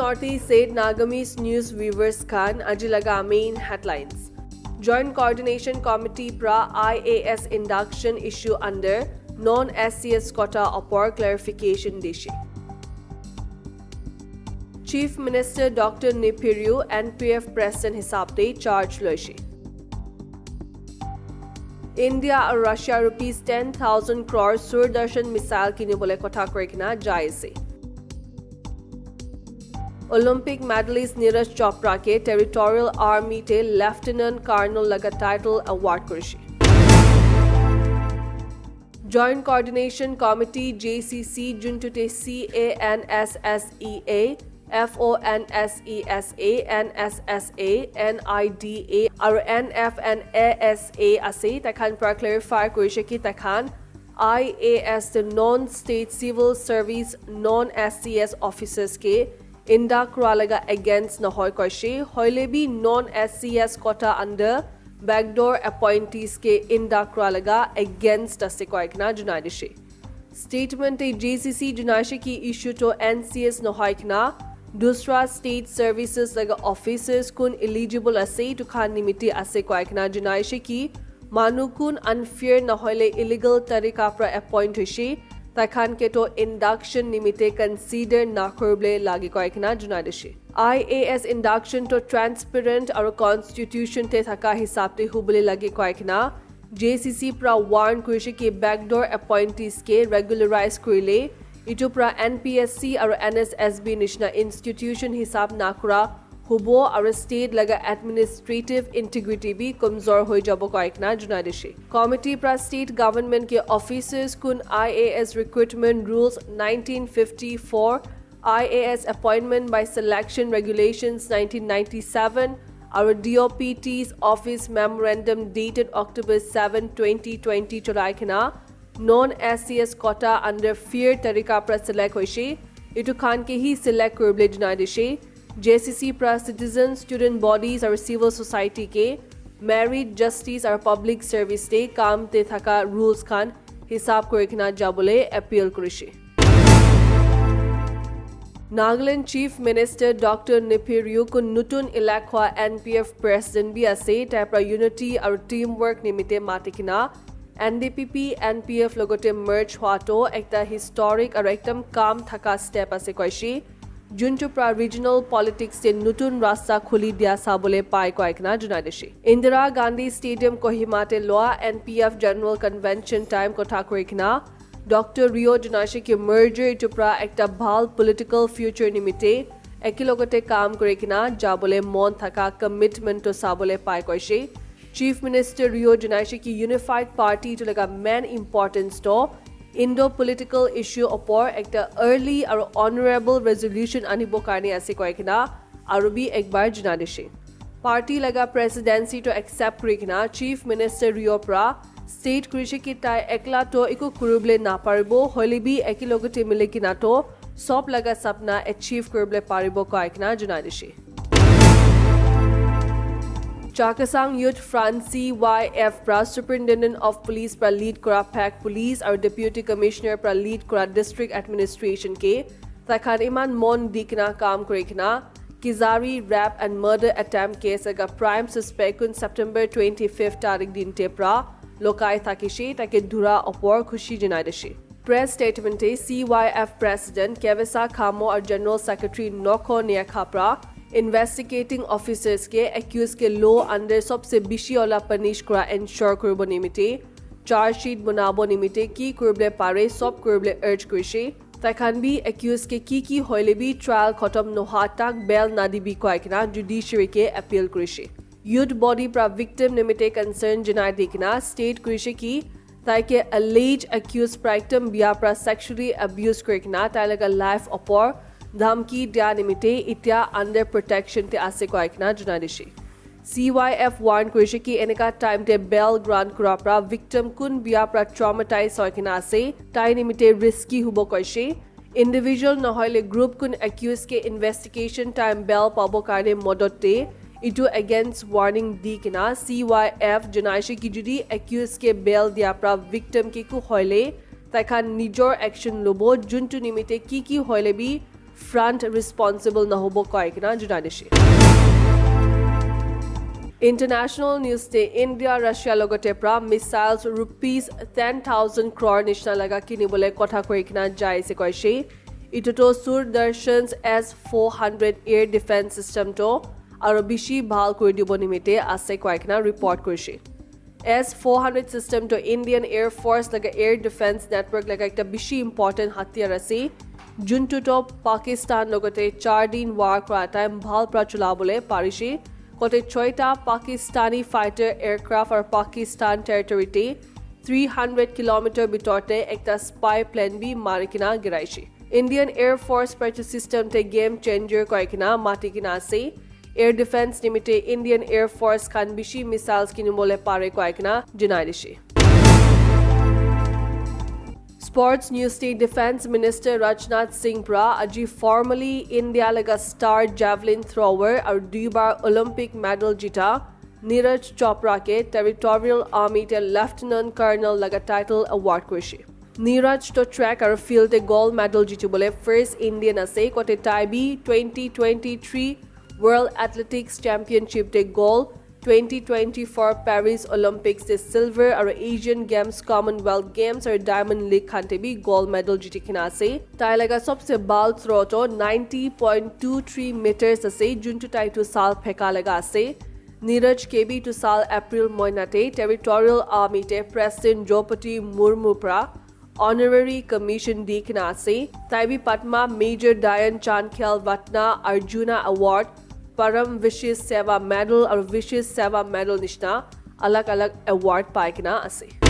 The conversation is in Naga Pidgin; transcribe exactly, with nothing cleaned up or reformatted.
Northeast State Nagamese News viewers khan, aji laga main headlines. Joint Coordination Committee pra I A S induction issue under non S C S quota opor clarification dishi. Chief Minister Doctor Neiphiu Rio N P F President hisab te charge loishi. India aru Russia rupees ten thousand crore Doordarshan missile kinibole kotha kuri kena jai ase. Olympic medalist Neeraj Chopra ke Territorial Army te Lieutenant Colonel laga title award kurishi. Joint Coordination Committee, J C C, juntu te C A N S S E A, F O N S E S A, N S S A, N I D A, aru N F N A S A ase, takhan pra clarify kurishe ki takhan I A S te non state civil service, non S C S officers ke induct kura laga against nohoi koishe, hoile bi non S C S quota under backdoor appointees ke induct kura laga against ase koi kena junai dishe. Statement te J C C junaishe ki issue to N C S nohoi kena dusra state services laga officers kun eligible ase etu khan nimite ase koi kena junaishe ki manu kun unfair nohoile illegal tarika pra appoint hoishe, tai khan ke to induction nimite consider na kuribole lage koi kena junai dishe. I A S induction to transparent aru constitution te thaka hisab te hubole lage koi kena J C C pra warn kurishe ki backdoor appointees ke regularize kurile, etu pra N P S C aru N S S B nishina institution hisab na kura hubo aru state laga administrative integrity bi kamzor hoi jabo koi kena junai dishe. Committee pra state government ke officers kun I A S recruitment rules nineteen fifty-four, I A S appointment by selection regulations nineteen ninety-seven, aru D O P T's office memorandum dated October seven, twenty twenty cholai kena non S C S quota under fair tarika pra select hoishe, etu khan ke hi select kuribole junai dishe. J C C pra citizen, student bodies aru civil society ke merit, justice aru public service te kam te thaka rules khan hisab kuri kena jabole appeal kurishe. Nagaland Chief Minister Doctor Neiphiu Rio kun nutun elect hua N P F President bi ase, tai pra unity aru teamwork nimite mati kena N D P P, N P F logote merge hua to ekta historic aru ekdam kam thaka step ase koishe, juntu pra regional politics te nutun rasta khuli dia sabole pai koi kena junai dishe. Indira Gandhi Stadium Kohima te loa N P F General Convention time kotha kuri kena Doctor Rio junaishe ki merger etu pra ekta bhal political future nimite ekelogote kam kuri kena jabole mon thaka commitment to sabole pai koishe. Chief Minister Rio junaishe ki unified party etu laga main importance to Indo political issue opor ekta early aru honorable resolution anibo karne ase koi kena aru bi ekbar junai dishe. Party laga presidency to accept kuri kena Chief Minister Rio pra state kurishe ki tai ekla to eku kuribole naparibo, hoile bi ekelogote mili kena to sob laga sapna achieve kuribole paribo koi kena junai dishe. Chakhesang Youth Front, C Y F pra Superintendent of Police pra lead kura Phek Police aru Deputy Commissioner pra lead kura District Administration ke tai khan iman mon di kena kam kuri kena Kizari rape and murder attempt case laga prime suspect kun September twenty-fifth tarik din te pra lokai thakishe, take dhura opor khushi junai dishe. Press statement te C Y F President Kevesa Khamo aru General Secretary Nokho Niakha pra investigating officers ke accused ke law under sobse bishi ola punish kura ensure kuribo nimite charge sheet banabo nimite ki kuribole pare sob kuribole urge kurishe. Tai khan bi accused ke ki ki hoile bi trial khotom noha tak bail nadibi koi kena judiciary ke appeal kurishe. Youth body pra victim nimite concern junai di kena state kurishe ki tai ke alleged accused pra ekdam bia pra sexually abuse kuri kena tai laga life opor dhamki dia nimite itya under protection te ase koi kena junai dishe. C Y F warn kurishe ki eneka time te bail grant kura pra victim kun bia pra traumatize hoi kena ase, tai nimite risky hubo koishe. Individual nohoile group kun accused ke investigation time bail pabo karne modot te etu against warning di kena C Y F junaishe ki judi accused ke bail dia pra victim ke ku hoile tai khan nijor action lobo, juntu nimite ki ki hoile bi front responsible nahobo koi kena janai dishe. International news te India Russia logote pra missiles rupees ten thousand crore nishina laga kinibole kotha koi kena jai ase koishe. Ituto Doordarshan's S four hundred air defense system to aro bishi bhal kuri dibo nimite ase koi kena report koishe. S four hundred system to Indian Air Force laga air defense network laga ekta bishi important hatiyar ase. Juntu to Pakistan logote char din war kora time bhal pra chulabole parishe. Kote choita Pakistani fighter aircraft aru Pakistan territory te three hundred kilometer bitor te ekta spy plane bi mari kena giraishe. Indian Air Force practice system te game changer koi kena mati kena ase. Air defense nimite Indian Air Force khan bishi missiles kinibole pare koi kena janai dishe. Sports news te Defense Minister Rajnath Singh pra aji formally India laga star javelin thrower aru duibar Olympic medal jita Neeraj Chopra ke Territorial Army te Lieutenant Colonel laga title award koishe. Neeraj to track aru field te gold medal jitibole first Indian ase kote tai bi twenty twenty-three World Athletics Championship te gold, twenty twenty-four Paris Olympics te silver aru Asian Games, Commonwealth Games aru Diamond League khan te bi gold medal jiti kena ase. Tai laga sabse bal throw to ninety point two three meters ase, juntu tai tu sal pheka laga ase. Neeraj ke bi tu sal April moina te Territorial Army te President Draupadi Murmu pra honorary commission di kena ase. Tai bi Padma, Major Dhyan Chand Khel Ratna, Arjuna Award, Param Vishesh Seva Medal aru Vishesh Seva Medal nishina alag alag award pai kena ase.